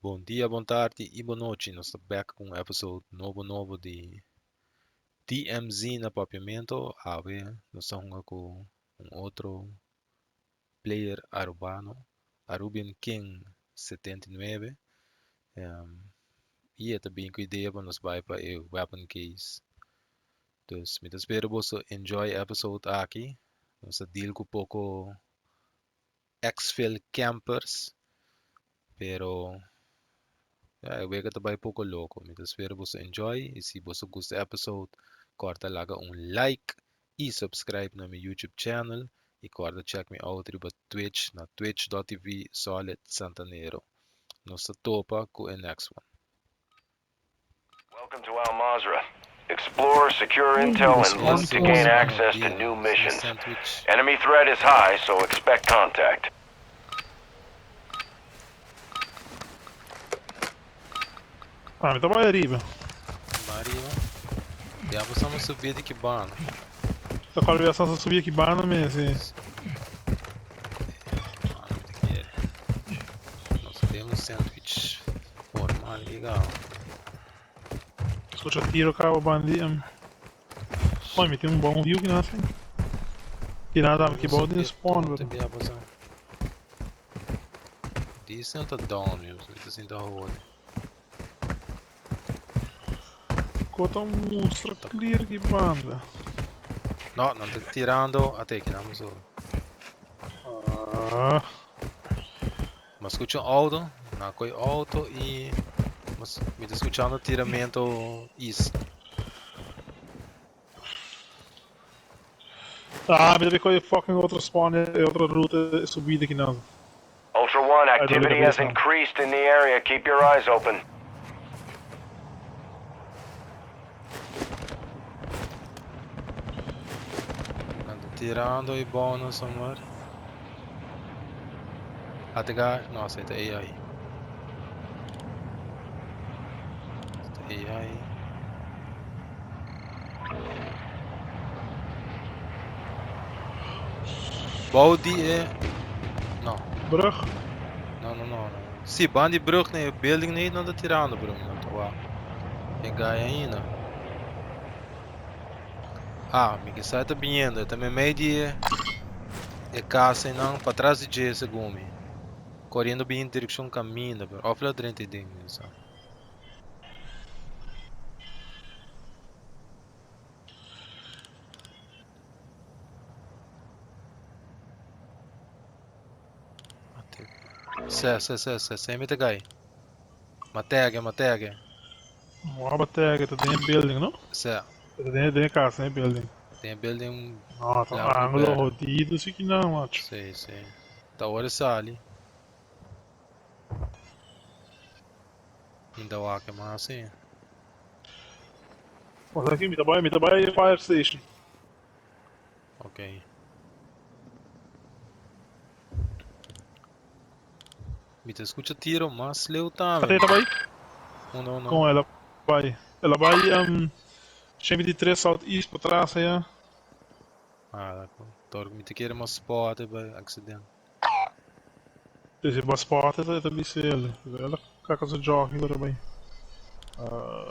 Bon dia, bon tardi i bon nochi. Nos ta bek ku un episode nobo nobo di DMZ na Papiamento. Awe nos ta hunga ku un otro player arubano, Arubian King 79. I e ta bin ku idea pa nos bai pa e weapon case. Dus mi ta spera boso enjoy e episode aki. Nos a deal ku poko exfil campers pero ya e wega ta bai poko loko. Mi ta spera boso enjoy y si boso gusta e episode kòrda laga un like y subscribe na mi YouTube channel y kòrda check mi out riba Twitch na twitch.tv Solid Santanero. Nos ta topa ku e next one. Welcome to Al Mazrah. Explore, secure intel, and loot to gain access to new missions. Enemy threat is high, so expect contact. Ah, mi ta bai ariba. Bai ariba. Ya bo estamos subi di ki banda. Ta cual bia sa subi ki banda mes, si. Nos tem un sandwich formal legal. Escucha tiro cabo bandi em. Oye, mi tin un bon view ki nan sin. Tira dame ki bou din spawn bro. Decent ta down mi, mi ta sinta hode. Kota mustra clear ki banda. No, nan ta tirando ate ki nan so. Ah. Ma scucha un auto, na koi auto y mi ta scuchando tiramento east. Ah, mi ta koi fucking otro spawn e otro ruta subida ki nan. Ultra One, activity has increased in the area. Keep your eyes open. Nan ta tirando e bonus somewhere. Atega, no, esei ta AI. Ta AI. Bou di e... No. Brug? No, no, no, no. Si, ban di brug na e building nee, nan ta tirando bro. Nan ta wak. E guy ainda. Ah, mi ke sa e ta biniendo. E ta meimei di e e casa einan, patras di dje segun mi. Coriendo bini en direccion caminda, pero of la drenta ei den, mi no sa. Se, se, se, se, se mi ta gai. Matege, matege. Waba tege ta den e building, no? Se. Ta den den e casa, den e building. Den e building. No, ta un ángulo hodido si kinan, macho. Si, si. Ta ora sali. Mi ta wak mas si. Ora aki mi ta bai, mi ta bai e fire station. Ok. Mi ta scucha tiro mas leu tambe. Ata bai? Uno, uno. Con ela bai? Ela bai um, 123 South East pa tras allá. Ah, tor mi ta kere mas spot bij accident. Ese ba spot eta eta bisa ele. Ela kaka sa jogging ora bai.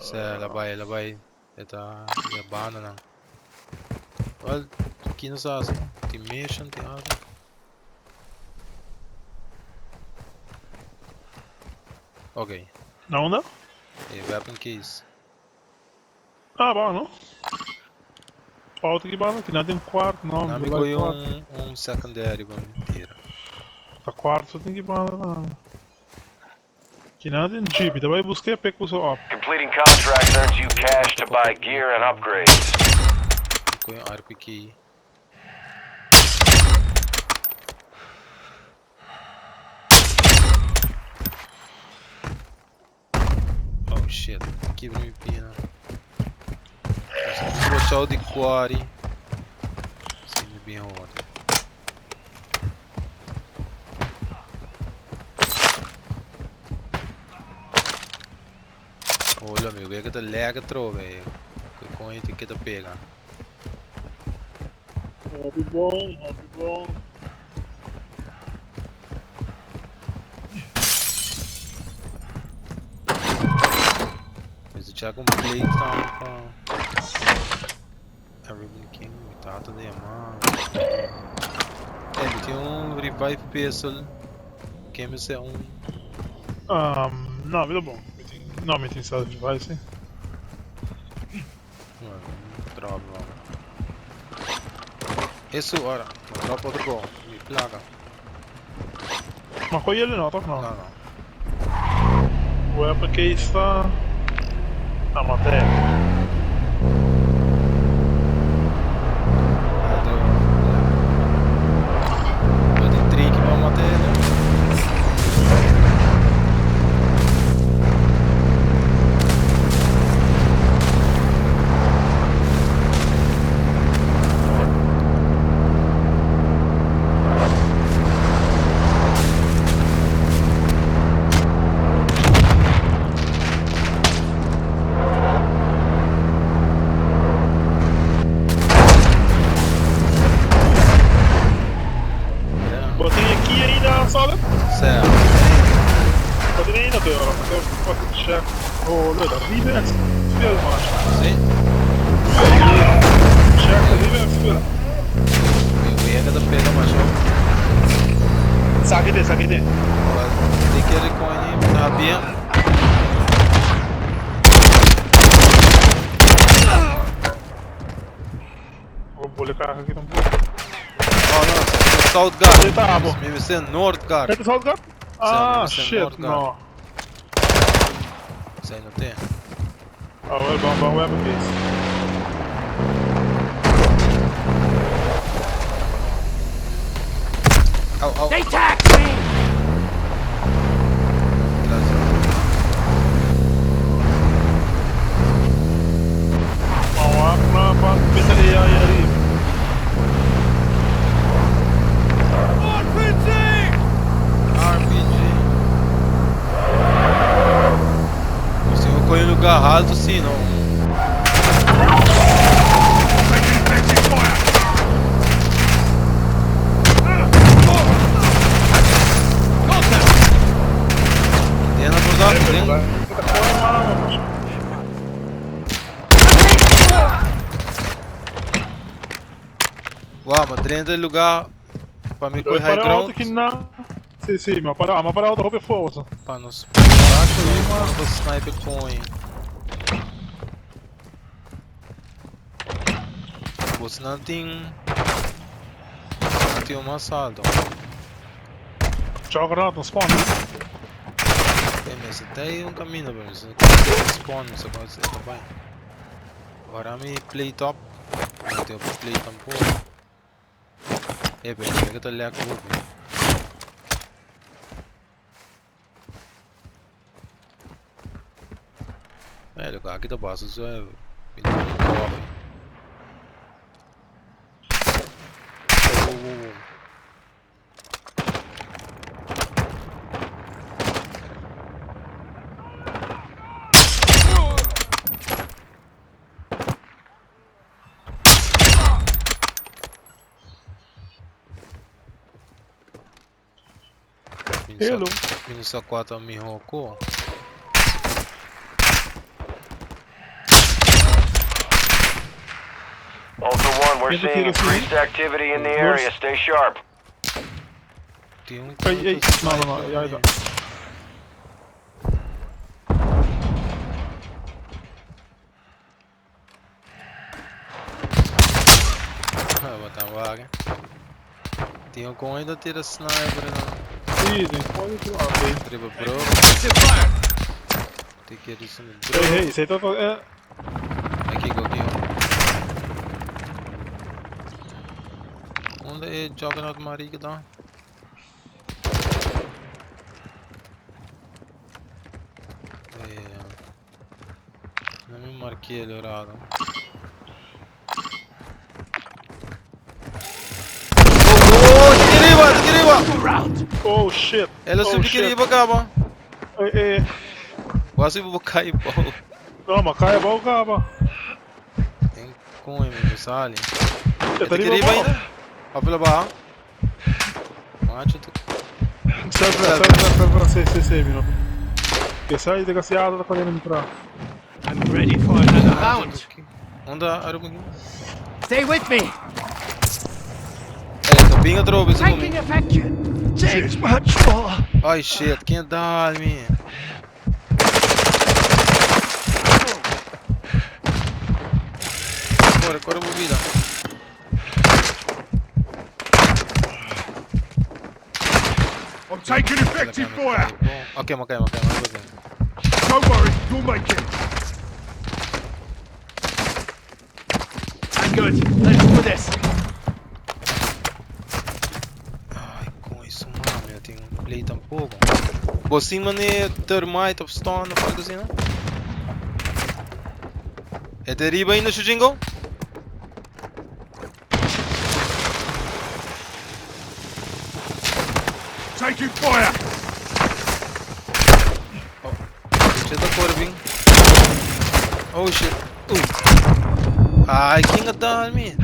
Se ela bai, ela bai. Eta ya banda nan. Wel, ki nos hace? Tin mission, tin algo? Ok. Na unda? E weapon case. Ah, bom, no? Auto ki banda, ki na tin kwart, no, Na mi mi koy kwart. un secondary pa mentira. Ta kwart so tin ki banda na. Ki na tin jeep, ta bai busque pe kuso op. Completing contracts earns you cash to buy gear and upgrades. Mi koy un RPG. Oh shit, kibra mi pina. Watch di quarry. Si mi bin hoor. Hola amigo, que te lega trove. Que coño te que te pega. Happy bom, happy bom. check un plate tambe pa Everyone King, mi tata ta yama. Ey, mi tin un revive pistol. Ken mester un? Um, no, mi ta bon. Mi tin, no, mi tin self revive si. Bueno, drop no. Eso ora, drop otro go, mi placa. Ma ko yele no, toch no? No, no. Weapon case ta amateur. Aldo, Bo tin triki pa mat'é no? Bo tin e key ainda, Solid? Sea. Bo tin ainda te ora, te fucking check. Oh, look, riba exfil, macho. Si. Check, riba exfil. Mi wega ta pega macho. Saki te, saki te. Di kere coño, ta bien. Vou bole caja aqui tampoco. Oh no, South Guard. Esta abo. Mi mester North Guard. Este South Guard? Ah, mi mester shit, North Guard. no. Esei no tin. Ah, wel, ban, ban weapon case. Au, au. They tagged me! Tras. Ban wak na, ban pita e aí ariba. RPG! RPG. Nos tin cu coge un lugar halto si no. Taking effective fire! Contact! Den na por dak, den. Esta coño, mano, macho. Wauw, ma drenta e lugar pa mi coge high Para ground. auto ki na. Si, si, ma para, ma para auto hopi forsa. Pa nos pa sniper coño. Boso nan tin nan tin un mas alto. Juggernaut no spawn. E mester ta un camino pero mester no spawn mester con e ta bai. Ora mi play top. No tin play tampoco. E pero mi ta lek hopi. E loke aki ta basta suave. Mi ta un coffee. Oh, oh, oh, oh. Hello. Minus a 4 miho ko. Ultra One, we're Maybe seeing Peter Sweeney? increased activity in the area. Stay sharp. Tin un Ey, ey, no, no, no, ya está. Ah, bota vaga. Tin un con ainda tira sniper no. Si, tin pode que ah, Riba bro. Effective fire! Ti kier is un Hey, bro. hey, sei ta eh Aki go aki. Unda e Juggernaut Marieke dan? Eh, no mi marqué el rato. Oh, oh, oh, riba, riba! Round! Oh shit. El a oh, subi shit. riba caba. Eh, eh. Quasi bo cai bou. No, ma cai abou caba. Tem com mi sali. E E ta riba ainda? Apela ba? Macho tu. Serve, serve, serve, si, si, si, mino. Che sei desgraziato da quando entrare. I'm ready for another round. Unda Aruba aqui? Stay with me. Ei, ta bin atrobe bisa ku mi. Taking effect. Take much more. Ai shit, ken dal mi? Kore, kore bo bida. I'm taking effective fire. Ok, ok, ok, ok. Don't worry, you'll make it. I'm good. Let's do this. Ai, con isso mami, eu tenho um play tampouco. Você mané termite of stone of algo assim, não? É deriva ainda, Shujingo? Taking fire. Oh, shit, tá Corbin. Oh shit. Ai, quem tá me?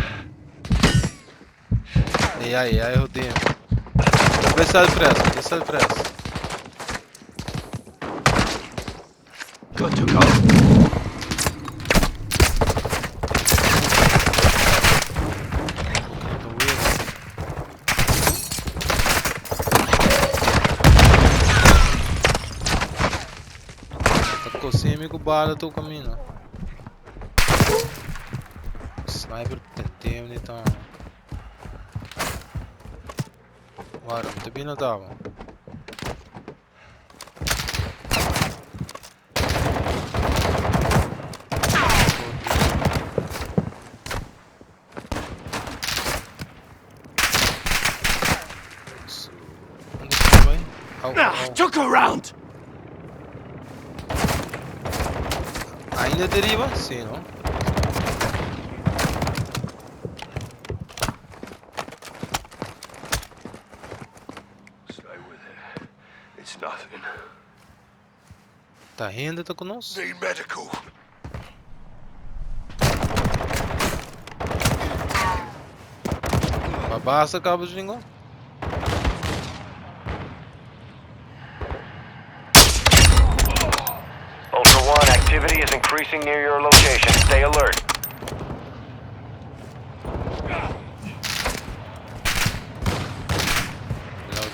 Ai, ai, ai, rodinho. Vai self-press, vai self-press. Good to go. Tá weird. Tá cosemi com bala tô caminho. Sniper tentei onde tá. Guarda, não bem não tava. Onde que vai? Au, au. Took a round. Ainda deriva? Sim, não? Stay with it. It's nothing. Tá rindo, tá conosco? Need medical. Babasa cabo de língua. Ultra One, activity is increasing near your location. Stay alert. Lá o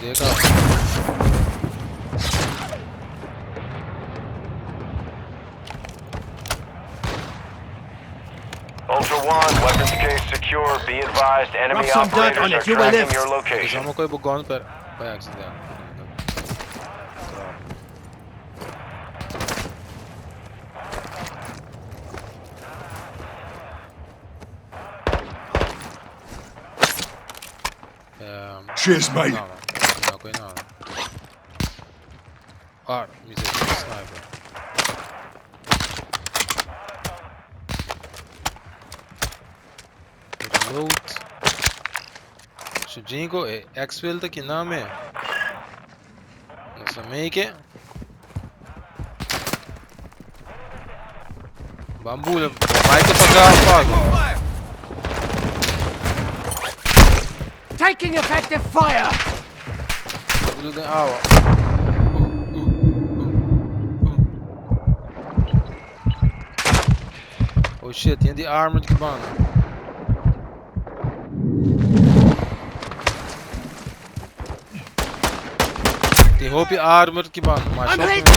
Ultra One, weapons case secure. Be advised, enemy Rub some dirt operators on are it, you will tracking live. your location. Usamos coi gun per by accident. Cheers, mate. No, no, no, no. Ah, mi sniper. Reload. Shujinko e X-Fill ta kiname. Nossa make. Bambula, vai te pagar, pago. Taking effective fire. Bambula den água. Oh shit, tem die armored cabana. Tem hope armored cabana, mas I'm só hit.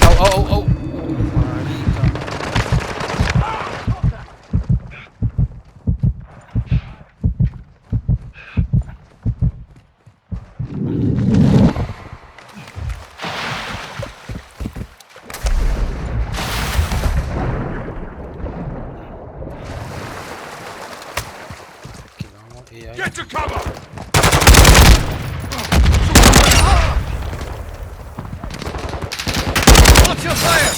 Au, au, au, au. Oh, marica. Aqui não, e aí? Get to cover. Watch your fire.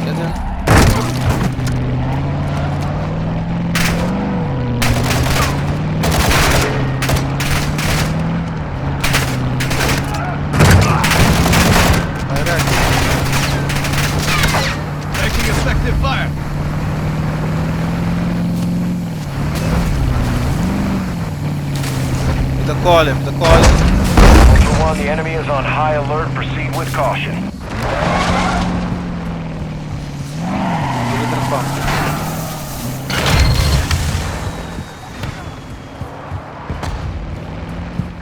Get in. Mi ta call, mi ta call. Ultra One, the enemy is on high alert. Proceed with caution. Dile trapa.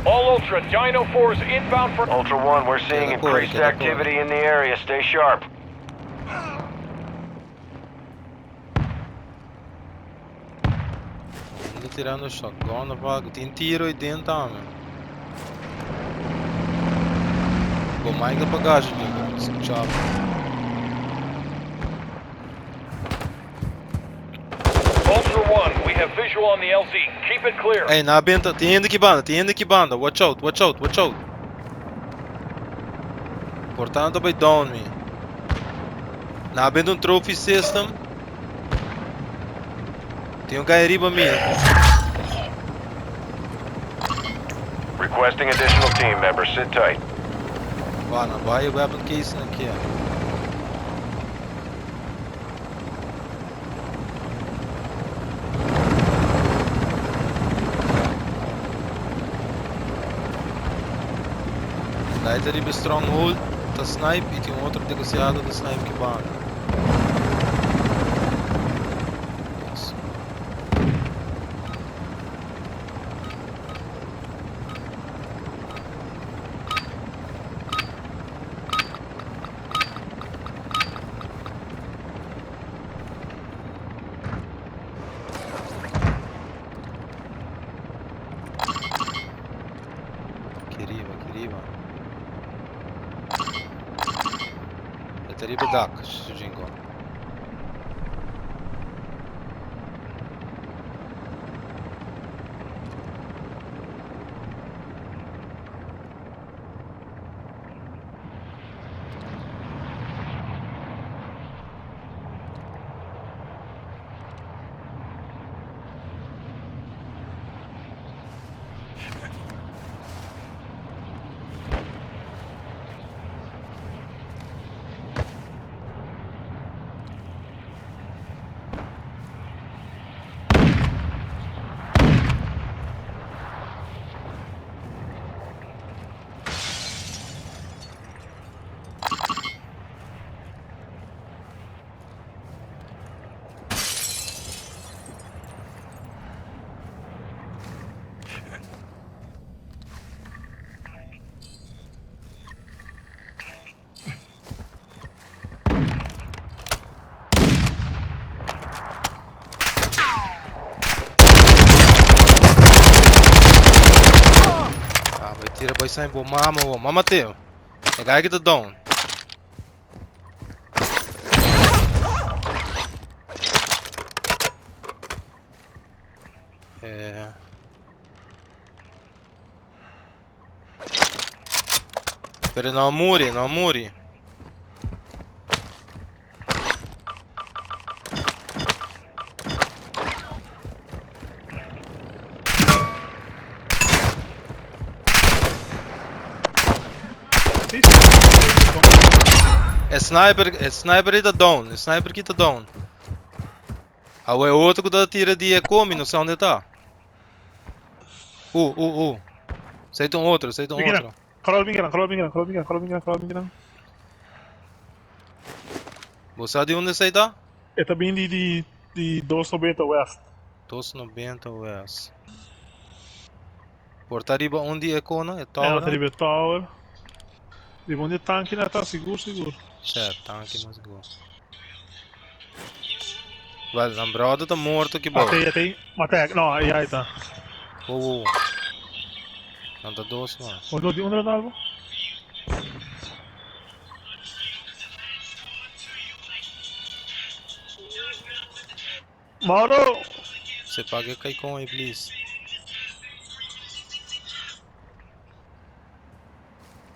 All Ultra, Dino 4 is inbound for... Ultra One, we're seeing Queda corre, increased queda corre. activity in the area. Stay sharp. Ando tirando shotgun of algo. Tin tiro aí dentro também. Bom, mais da bagagem, Diego. Tchau. Ultra One, we have visual on the LZ. Keep it clear. Hey, na benta, tin hende ki banda, tin hende ki banda. Watch out, watch out, watch out. Portanto, by down me. Na benta un trophy system. Tin un guy riba mi. Requesting additional team members. Sit tight. Vai, na vai weapon case aqui, ó. Light riba stronghold, ta snipe e tem um outro negociado do snipe que banda. Yes. Aqui riba, aqui riba. E ta riba dak, Jingo. Ah, vai tira boy sai bo mama, bo mama teu. E guy get down. É. Pero no muri, no muri. E sniper ta down, e sniper ki ta down. Ah, e otro ku ta tira di e komi, no sa unda ta. Sei un otro, sei un Mira. otro. Color bin color bin color bin color bin color bin. Bo sa di unda esei ta? E ta bin di 290 West. 290 West. Por ta riba un di e kona, e É, tower. ta riba tower. Riba un di tanki na ta sigur sigur. Certo, tanki mas sigur. Well, nan brother ta morto ki bou. Atei, atei. Mate, no, ai ai ta. Oh, oh. Nan ta dos man. Unda di unda algo? Mauro! Se paga kai con aí, please.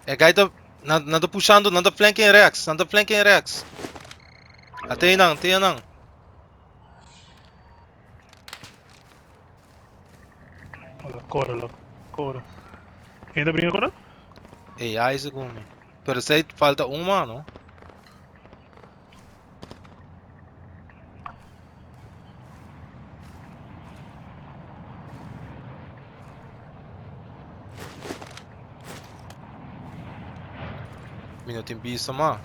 E guy ta nan ta pushando, nan ta flanking Rex, nan ta flanking Rex. Atei nan, atei nan. Hola, corre, loco. Corre. Ainda brinca com ela? Ei, ai segundo. Pero sei falta un mano. Mi no tin bista ma.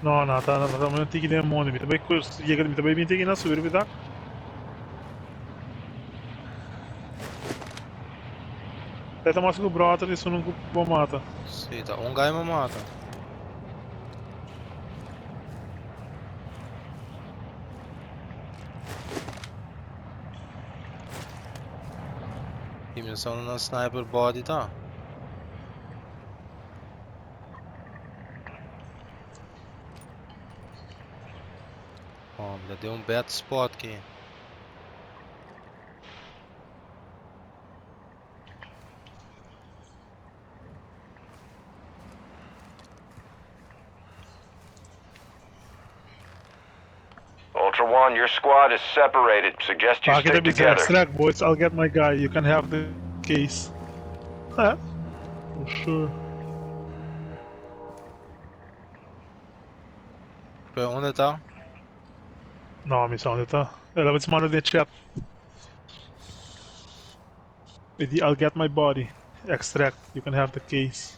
No, no, ta, ta, ta, tiki den mondi. Mi ta bai yega, mi ta bai bin tiki na subir dak. Ta mas ku brother di sunun ku bo mata. Si, ta un guy mi mata. I mi sa unda nan sniper body ta. Oh, mi ta den un bad spot ki. Ultra One, your squad is separated. Suggest you Paket stick bisa together. extract, boys. I'll get my guy. You can have the case. Huh? For sure. Pero unda ta? No, mi sa unda ta. El a manda den chat. I'll get my body. Extract. You can have the case.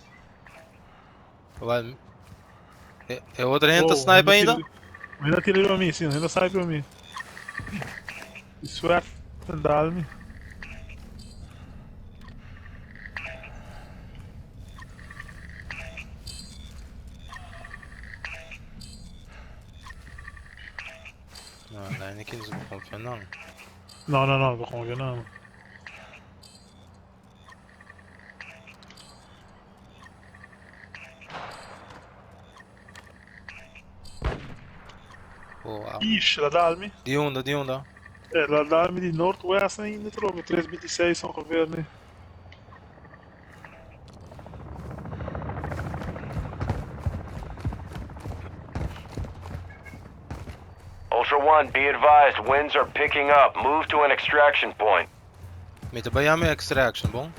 Wel, e, e otro hende ta snipe ainda? Ainda tira riba mi, si, ainda snipe riba mi. Sweat en dal mi. No, nee, niet kinderen zo confia não. No, no, no, confia não. Oh, wow. Ixi, la dalmi. Di unda, di unda? La dalmi di Northwest ainda trovo 326 ongeveer nu. Ultra One, be advised, winds are picking up. Move to an extraction point. Mi ta bai yama extraction, bon?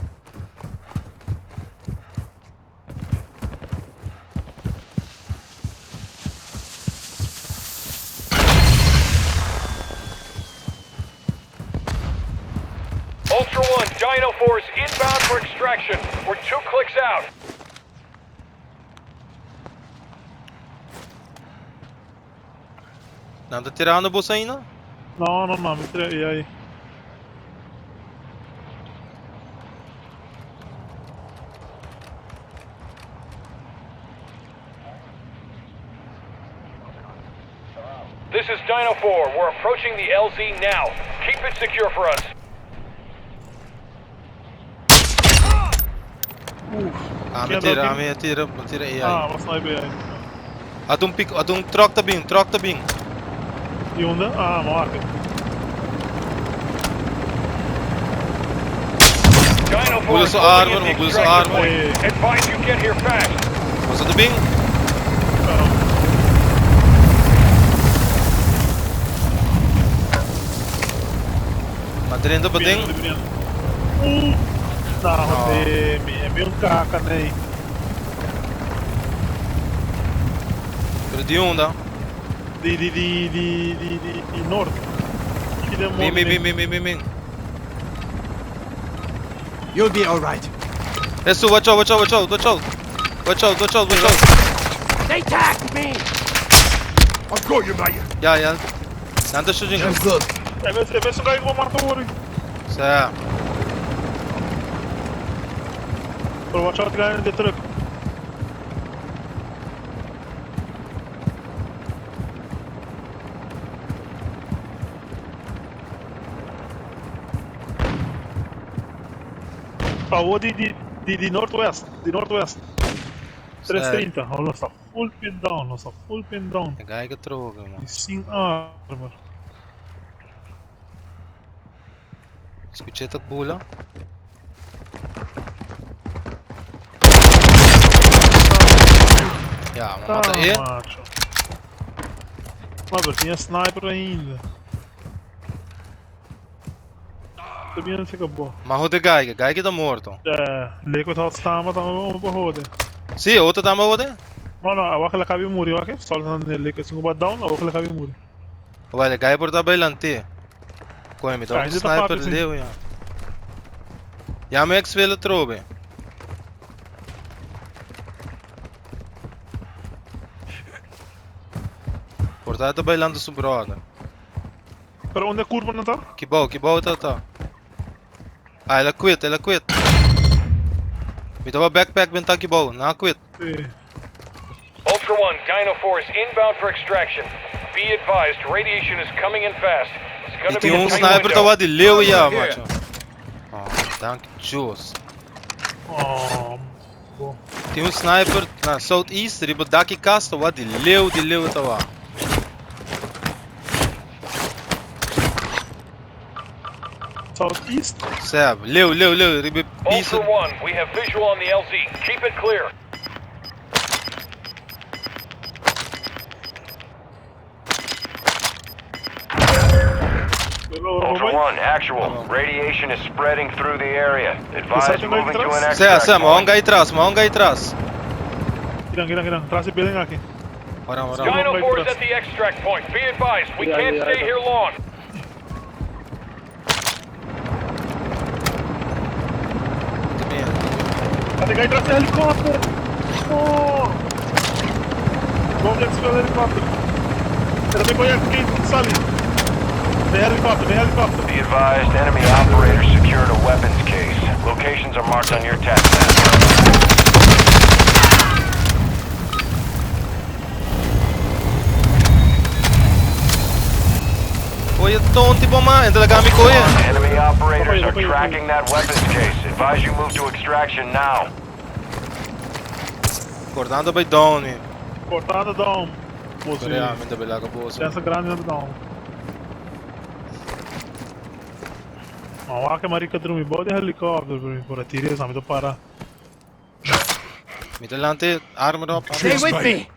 Ultra One, Dino 4 is inbound for extraction. We're 2 clicks out. Nan ta tirando boso ainda? No, no, no, mi tira AI. This is Dino 4. We're approaching the LZ now. Keep it secure for us. Ah, mi tira, ah, mi tira, mi tira AI. Ah, was snipe AI. At un pick, at un truck ta bin, truck ta bin. Di unda? Ah, mark. Dino 4 Bulo is su holding armor, at the bulo su extraction armor. point. Advise you get here fast. Boso ta bin? Ma drenta pa den? No, mi è un caca nei. Pero di unda? Di di di di di di di nord. Mi mi mi mi mi mi mi. You'll be all right. Esu, watch out, watch out, watch out, watch out. Watch out, watch out, watch out. They tagged me. I've got you, mate. Ja, ja. Nan ta shooting. I'm good. E mesun guy ku bo mata awor. Sa. Pero watch out guy in the truck. Awor di di di di northwest, di northwest. 330, oh, nos ta full pin down, nos ta full pin down. E guy ke trobe, man. I sin armor. Skuché ta bula. Ja, ma mata e. Macho. Ma pero tin sniper ainda. Também fica bom. Ma hode guy, guy ke ta morto. É, Liquid Hot Star tá um pa hode. Si, otro ta hode? No, no, awor ku el a kaba muri, ok? Solo na Liquid singu down, awor ku el a kaba muri. Vale, guy por ta bailante. Koe, mi ta Ainda ta sniper papia, si. leu, ja. Ja, mi ex vele trobe. Por ta ta bailando su brother. Pero unda curva nan ta? Ki bou, ki bou ta ta. Ah, el a quit, el a quit. Mi taba backpack ben ta ki bou, nan a quit. Sí. Ultra One, Dino 4 is inbound for extraction. Be advised, radiation is coming in fast. It's I gonna tin be a un tight sniper window. tawa di leu ya, macho. Oh, dank Dios. Oh, bo. Tin un sniper na southeast riba daki kas tawa di leu di leu tawa. Southeast? Seb, leu leu leu riba piso. Ultra One, we have visual on the LZ. Keep it clear. Ultra One, actual. Radiation is spreading through the area. Advise Is that moving to an Seb, extract Seb, ma point. un gai tras, ma un gai tras. Kiran, kiran, kiran. Tras e building aki. Ora, ora. Dino 4 is at the extract point. Be advised, we can't stay here long. Ate gai tras e helicopter! Oh! Vamos explode helicopter. Pero mi voy a sali. De helicopter, de helicopter. Be advised, enemy operators secured a weapons case. Locations are marked on your tac map. Oye, tonti po ma, entra la mi koye. Enemy operators are Open, open, open. tracking that weapons case. Advise you move to extraction now. Cortando by down, mi. Cortando down. Você. Sorry, ah, mi ta bela ka boso. Essa grande down. Ma wa che marica drumi body helicopter per mi por atire, sa mi to para. Mi ta lante armor up. Stay Cheers, with mate. me.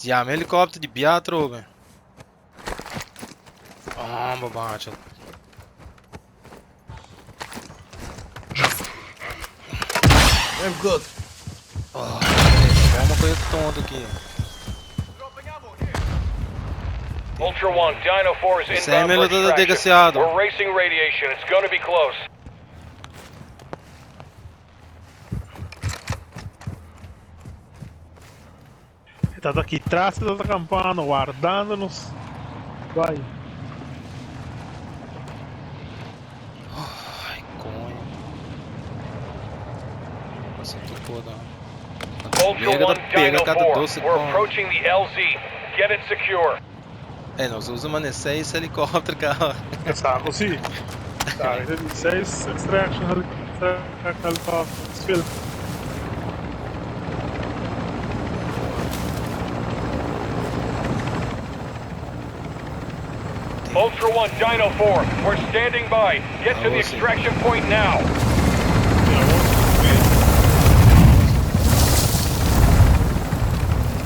Ja, mi helicopter di biatro, be. Ah, babacha. I'm good. Oh, vamos com esse tonto aqui. Ultra One, Dino 4 is Sem inbound for melo todo extraction. desgraciado. We're racing radiation. It's gonna be close. Tá aqui atrás, tá acampando, guardando-nos. Vai. Ai, coño. Passa tu foda. Ultra Pega, One, pega Dino cada 4, 12 we're segundos. approaching the LZ. Get it secure. É, nós usamos mané 6 helicóptero, cara. Exato, sim. Tá, seis extraction helicopter, helicopter, spill. Ultra One, Dino 4, we're standing by. Get to the Oh, see. extraction point now.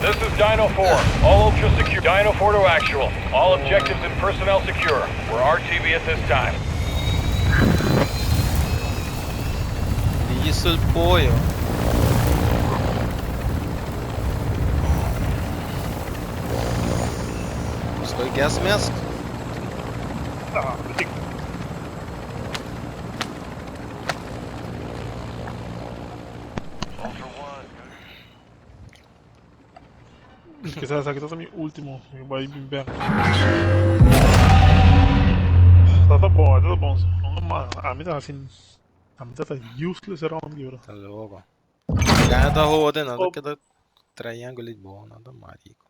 This is Dino 4. All Ultra secure. Dino 4 to actual. All objectives and personnel secure. We're RTV at this time. Isso el pollo. Estou gas mask. Ah, tem Ultra One. Quizás aqui tá mi último, mi vai bem bem. Tá tá bom, tá tá bom. Não, a mim tá assim, a mim tá tá useless around here. Tá louco. Ganha da roda, nada que da triângulo bom, nada marico.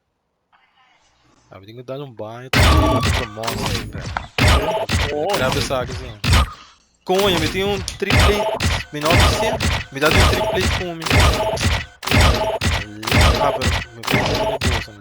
Ah, eu tenho que dar um banho, tá pro monstro, velho. Oh, Quero pensar aqui assim. Cunha, me tem um triplete. Me 900. Me dá um triplete com me. Ah, pero me puse en el bolso, me.